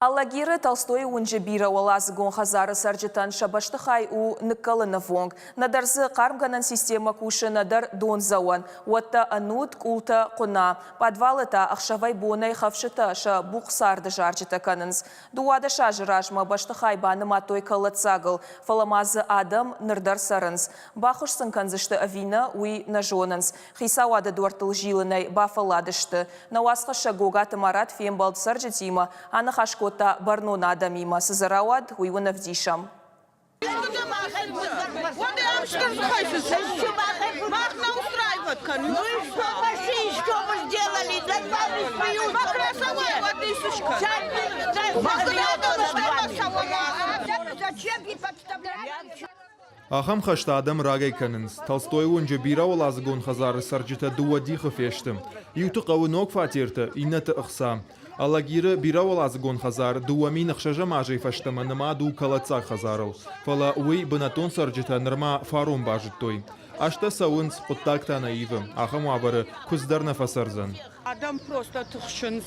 Алагиры Толстойы уынджы бирӕуӕладзыгон хӕдзары цӕрджытӕн сӕ бӕстыхай у ныккӕлыны вонг. Нӕдӕр дзы хъармгӕнӕн системӕ кусы, нӕдӕр дондзӕуӕн. Уӕттӕ ӕнуд, къултӕ хъуына. Пъадвалы та ӕхсӕвӕй-бонӕй хӕфсытӕ сӕ бухъцарды зарджытӕ кӕнынц. 12 азы размӕ бӕстыхай банымадтой кӕлӕддзагыл, фӕлӕ ма дзы адӕм ныр дӕр цӕрынц. Баххуыс сын кӕндзысты ӕви нӕ, уый нӕ зонынц. Хицауады дуӕрттыл зилынӕй бафӕлладысты. Нӕ уацхӕссӕг Гогаты Марат фембӕлд цӕрджытимӕ, аныхас кодта бӕрнон адӕмимӕ. Цы дзы рауад, уый уын ӕвдисӕм. Ахӕм хӕстӕ адӕм рагӕй кӕнынц. Толстой уынджы бирӕуӕладзыгон хӕдзары цӕрджытӕ дыууӕ дихы фесты. Иуты хъӕуы ног фатертӕ, иннӕты ӕхца. Алагиры бирӕуӕладзыгон хӕдзар 2006-ӕм азӕй фӕстӕмӕ нымад у кӕлӕддзаг хӕдзарыл. Фӕлӕ уый бынӕттон цӕрджытӕ нырма фарон базыдтой. Азтӕ цӕуынц, хъуыддаг та нӕ ивы. Ахӕм уавӕры куыдз дӕр нӕ фӕцӕрдзӕн. Адӕм просто тыхсынц,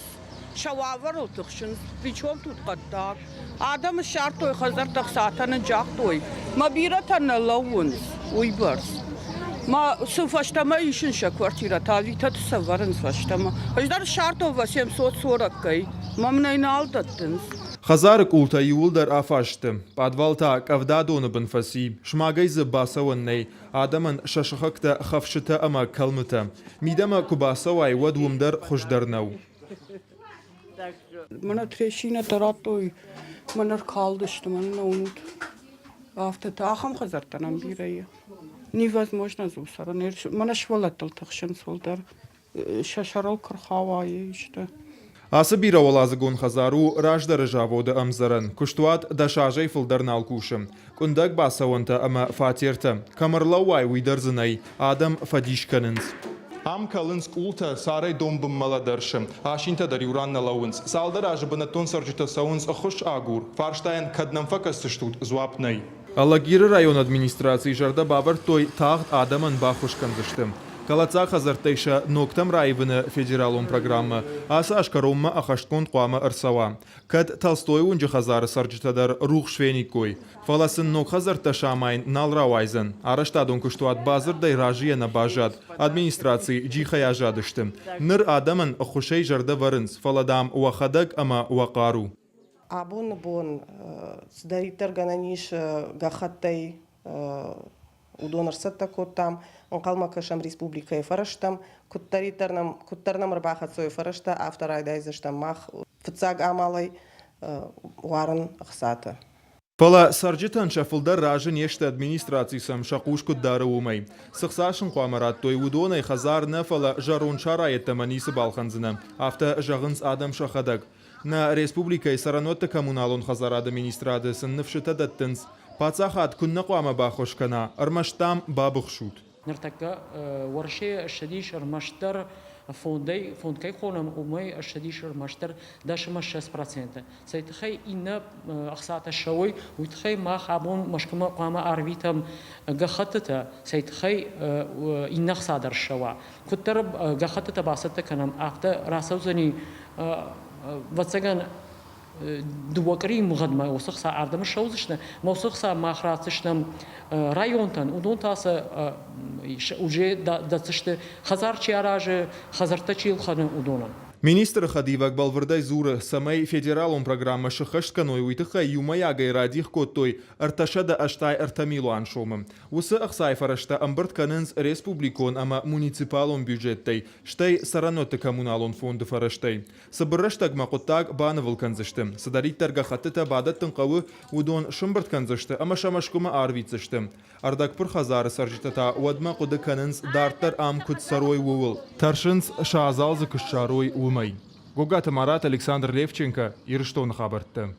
сӕ уавӕрыл тыхсынц, причем тут хъӕддаг. Адӕм ссардтой хӕдзӕрттӕ, хцатӕ нын загътой, мӕ бирӕтӕ нӕ лӕууынц уыйбӕрц. Ма цы фӕстӕмӕ исын сӕ квартирӕтӕ, ӕви-тӕ сӕвӕрынц фӕстӕмӕ. Ӕз дӕр ссардтон 840-кӕй, мӕм нӕй нал дӕттынц. Хӕдзары къултӕ иууылдӕр афазты, пъадвал та къӕвдадоны бын фӕци, смагӕй дзы бацӕуӕн нӕй, адӕмӕн сӕ сыхӕгтӕ хӕфсытӕ ӕмӕ кӕлмытӕ. Мидӕмӕ куы бацӕуай, уӕд уым дӕр хуыздӕр нӕу. Мӕнӕ трещинӕтӕ радтой, мӕнӕ ркалдысты, мӕнӕ нӕ уынут. Афтӕтӕ, ахӕм хӕдзӕрттӕ нӕм бирӕ и. Невозможно дзы у цӕрын. Мӕнӕ сывӕллӕттыл тыхсынц фылдӕр. Сӕ сӕрыл куы рхауа исты. Ацы бирӕуӕладзыгон хӕдзар у раздӕры заводы ӕмдзӕрӕн. Куыстуат дӕс азӕй фылдӕр нал кусы. Къуындӕг бацӕуӕнтӕ ӕмӕ фатертӕ. Кӕм ӕрлӕууай, уый дӕр дзы нӕй. Адӕм фӕдис кӕнынц. Ам кӕлынц къултӕ, царӕй дон бынмӕ лӕдӕрсы. Асинтӕ дӕр иу ран нӕ лӕууынц. Цалдӕр азы бынӕттон цӕрджытӕ цӕуынц ӕххуыс агур. Фарстайӕн, кӕд нӕм фӕкӕсдзыстут, дзуапп нӕй. Алагиры районы администрацийы зӕрдӕ бавӕрдтой, тагъд адӕмӕн баххуыс кӕндзысты. Кӕлӕддзаг хӕдзӕрттӕй сӕ ногтӕм раивыны федералон программӕ ацы аз кӕронмӕ ӕххӕстгонд хъуамӕ ӕрцӕуа. Кӕд Толстой уынджы хӕдзары цӕрджытӕ дӕр рухс фениккой, фӕлӕ сын ног хӕдзӕрттӕ самайын нал рауайдзӕн. Арӕзтадон куыстуат бадзырдӕй разыйӕ нӕ баззад, администрацийы джихӕй аззадысты. Ныр адӕмӕн ӕххуысӕй зӕрдӕ вӕрынц, фӕлӕ, дам, уӕхӕдӕг ӕмӕ уӕ хъару. Абоны бон цыдӕриддӕр гӕнӕн ис гӕххӕттӕй, уыдон ӕрцӕттӕ кодтам, ӕнхъӕлмӕ кӕсӕм республикӕйы фӕрӕзтӕм. Куыддӕриддӕр нӕм, куыддӕр нӕм ӕрбахӕццӕ фӕрӕзтӕ, афтӕ райдайдзыстӕм мах фыццаг амалӕй уарын ӕхцатӕ. Фӕлӕ цӕрджытӕн сӕ фылдӕр разы не сты, администраци сӕм сӕ хъус куыд дары, уымӕй. Цы хца сын хъуамӕ радтой, уыдонӕй хӕдзар нӕ, фӕлӕ зӕронд сара йеддӕмӕ ницы балхӕндзынӕ. Афтӕ зӕгъынц адӕм сӕхӕдӕг. Нӕ республикӕйы цӕрӕнуӕтты-коммуналон хӕдзарады министрады сын ныфсытӕ дӕттынц, паддзахад куыннӕ хъуамӕ баххуыс кӕна, ӕрмӕст, дам, бабыхсут. Ныртӕккӕ Уӕрӕсейы ссыдис ӕрмӕстдӕр фондӕй, фонд кӕй хонӕм, уымӕй ссыдис ӕрмӕстдӕр 10,20%. Цӕй тыххӕй иннӕ ӕхцатӕ ссӕуой, уый тыххӕй мах абон Мӕскуымӕ хъуамӕ арвитӕм гӕххӕттытӕ, цӕй тыххӕй иннӕ хца дӕр ссӕуа. Куыддӕр гӕххӕттытӕ бацӕттӕ кӕнӕм, афтӕ рацӕудзӕни, ӕвӕццӕгӕн, дыууӕ къуырийы мгъуыдмӕ уыцы хца ардӕм ссӕудзысты, ӕмӕ уыцы хца мах ратдзыстӕм районтӕн, уыдон та сӕ уже дӕтдзысты, хӕдзар чи аразы, хӕдзӕрттӕ чи ӕлхӕны, уыдонӕн. Министры хӕдивӕг бӕлвырдӕй дзуры, цӕмӕй федералон программӕ сыххӕст кӕной, уый тыххӕй иумӕйагӕй радих кодтой 383 милуан сомы. Уыцы ӕхцайы фӕрӕзтӕ ӕмбырд кӕнынц республикон ӕмӕ муниципалон бюджеттӕй, стӕй цӕрӕнуӕтты-коммуналон фонды фӕрӕзтӕй. Цыбыр рӕстӕгмӕ хъуыддаг банывыл кӕндзысты. Цыдӕриддӕр гӕххӕттытӕ бадӕттын хъӕуы, уыдон сымбырд кӕндзысты ӕмӕ сӕ Мӕскуымӕ арвитдзысты. Ӕрдӕгпырх хӕдзары цӕрджытӕ та уӕдмӕ хъуыды кӕнынц, дарддӕр ам куыд цӕрой, ууыл. Тӕрсынц, сӕ адзал дзы куы ссарой, уымӕй. Гогаты Марат, Александр Левченко, Ирыстоны хабӕрттӕ.